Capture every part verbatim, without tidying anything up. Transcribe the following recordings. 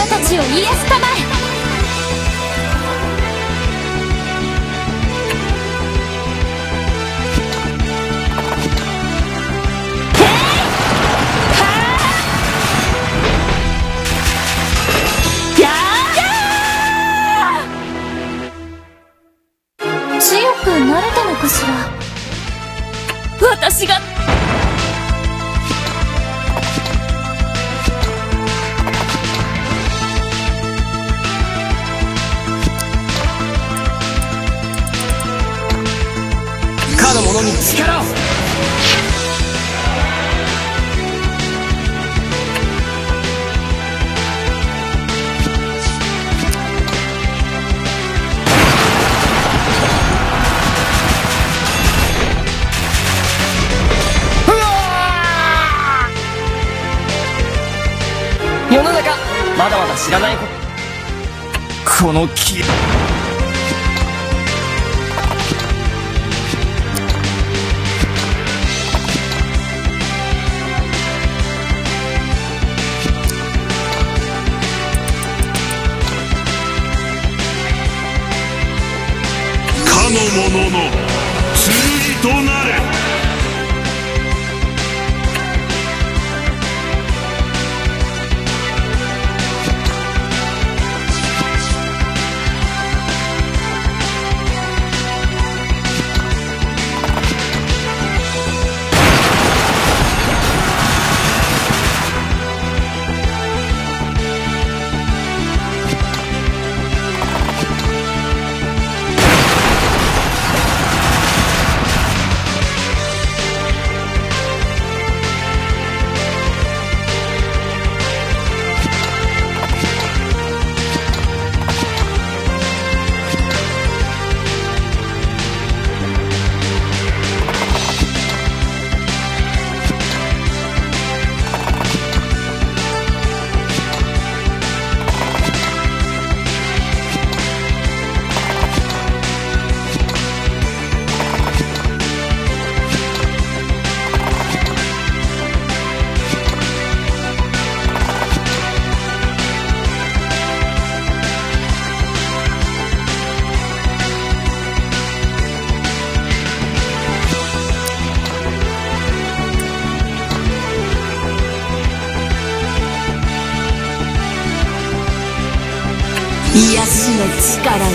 たちを癒やすたまえ。強くなれたのかしら？私がかの者に力を。世の中、まだまだ知らないこと。この木。かの者の剣となれ。癒しの力よ。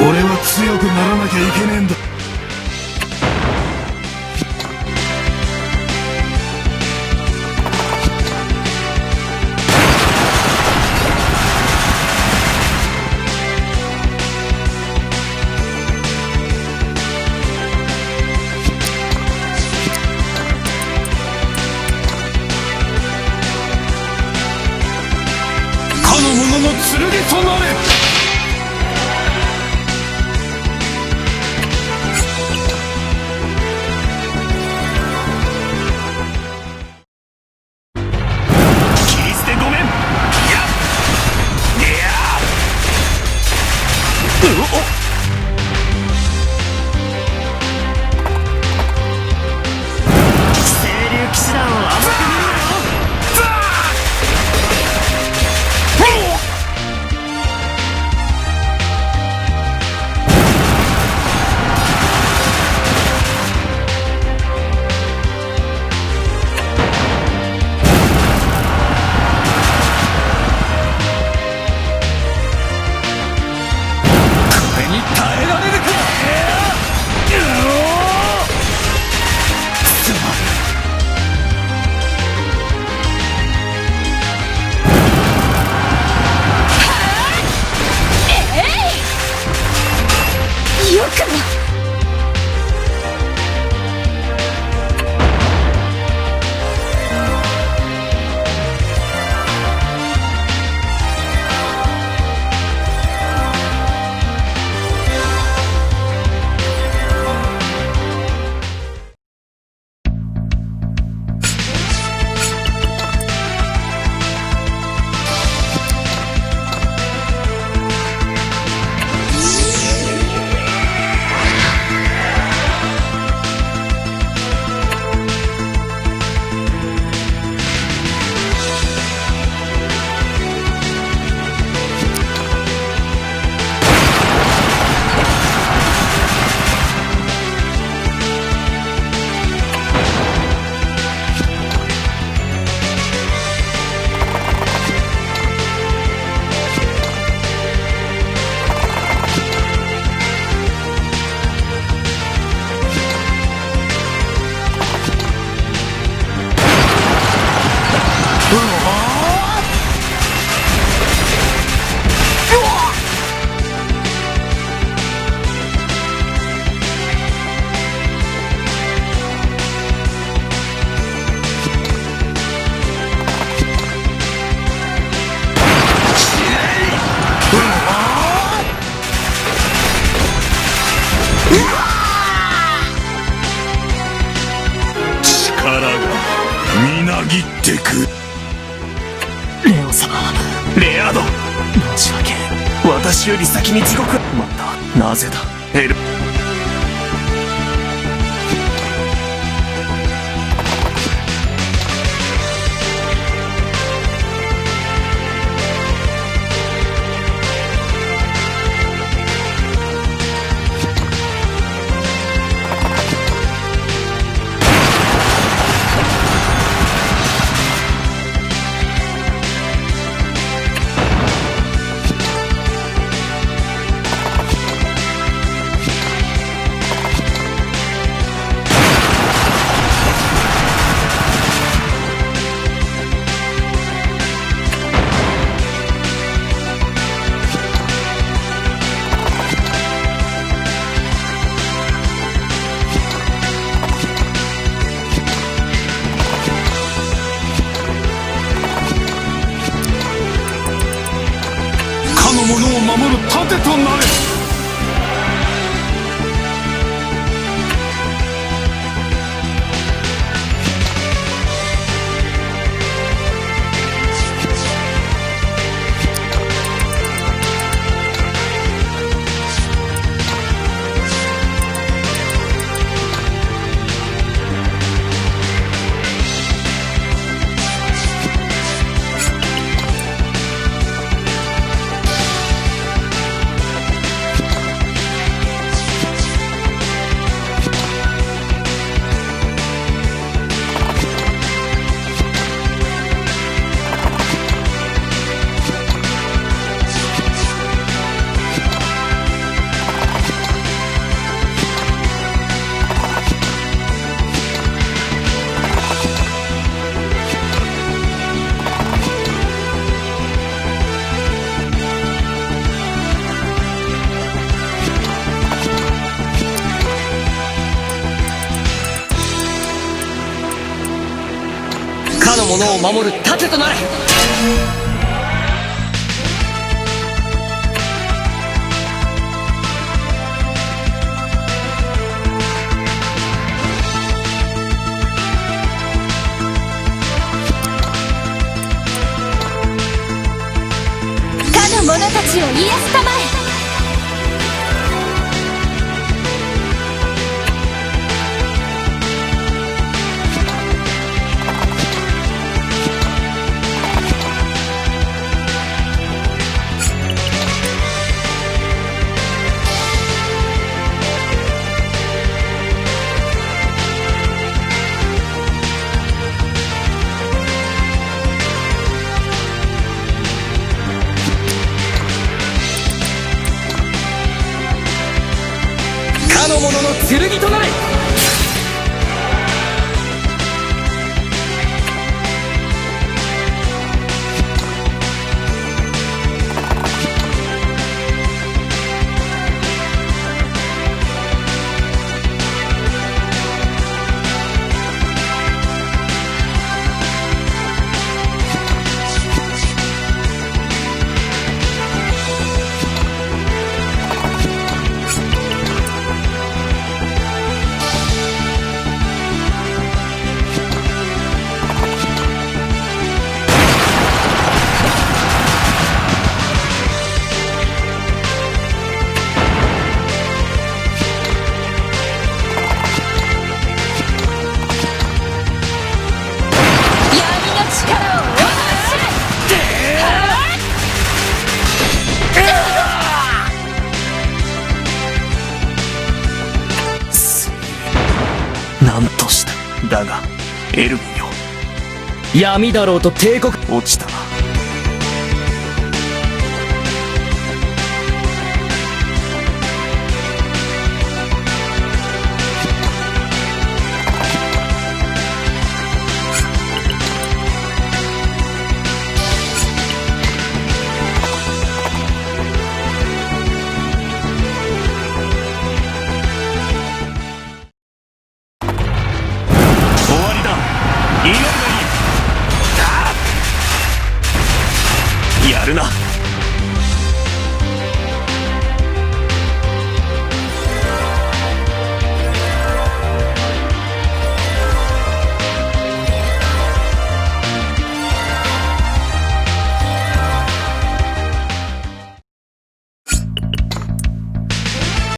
俺は強くならなきゃいけねえんだ。となれ。切り捨てごめん。いや。いや。うお。清流騎士団を甘く見るなよ。これに耐えられるか。くそ。えい！よくも。力がみなぎってく。レオン様、レアード。申し訳。私より先に地獄。また、なぜだ、エル。かの者を守る盾となれ。かの者を守る盾となれ。者たちを癒やすたまえ。かの者の剣となれ。なんとした。だが、エルヴィンよ。闇だろうと帝国。落ちたな。